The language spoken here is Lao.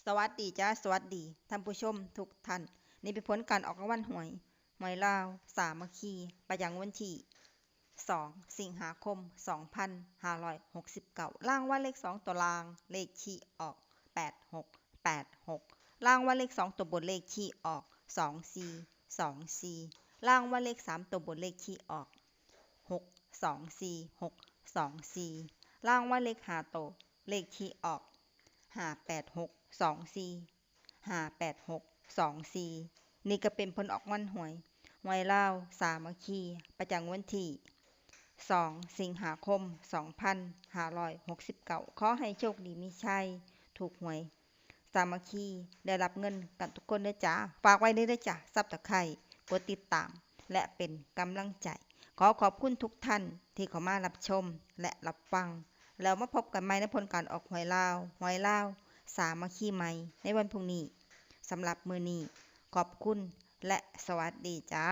ສະຫວັດດີຈ້າ ສະຫວັດດີທ່ານຜູ້ຊົມທຸກທ່ານ. ນີ້ເປັນຜົນການອອກລາງວັນຫວຍ ຫວຍລາວສາມັກຄີ ປະຈຳວັນທີສອງ ສິງຫາຄົມ ສອງພັນຫ້າຮ້ອຍຫົກສິບເກົ້າ. ລາງວັນເລກສອງຕົວລ່າງ ເລກທີ່ອອກ ແປດຫົກແປດຫົກ. ລາງວັນເລກສອງຕົວບົນ ເລກທີ່ອອກ ສອງສີ່ສອງສີ່. ລາງວັນເລກສາມຕົວບົນ ເລກທີ່ອອກ ຫົກສອງສີ່ຫົກສອງສີ່. ລາງວັນເລກຫ້າໂຕ ເລກທີ່ອອກ ຫ້າແປດຫົກສອງສີ່ ຫ້າແປດຫົກສອງສີ່. ນີ້ກໍເປັນຜົນອອກວັນຫວຍ ຫວຍລາວສາມັກຄີ ປະຈຳວັນທີສອງ ສິງຫາຄົມ ສອງພັນຫ້າຮ້ອຍຫົກສິບເກົ້າ. ຂໍໃຫ້ໂຊກດີມີໄຊ ຖືກຫວຍ ສາມັກຄີ ໄດ້ຮັບເງິນກັນທຸກຄົນເດີຈ້າ. ຝາກໄວ້ເດີເດີຈ້າ Subscribe ກົດຕິດຕາມ ແລະ ເປັນກຳລັງໃຈ. ຂໍຂອບຄຸນທຸກທ່ານທີ່ເຂົ້າມາຮັບຊົມ ແລະ ຮັບຟັງ. ແລ້ວມາພົບກັນໃໝ່ໃນຜົນການອອກຫວຍລາວ ຫວຍລາວສາມັກຄີໃໝ່ໃນວັນພຸ່ງນີ້. ສຳລັບມື້ນີ້ ຂອບຄຸນ ແລະ ສະຫວັດດີຈ້າ.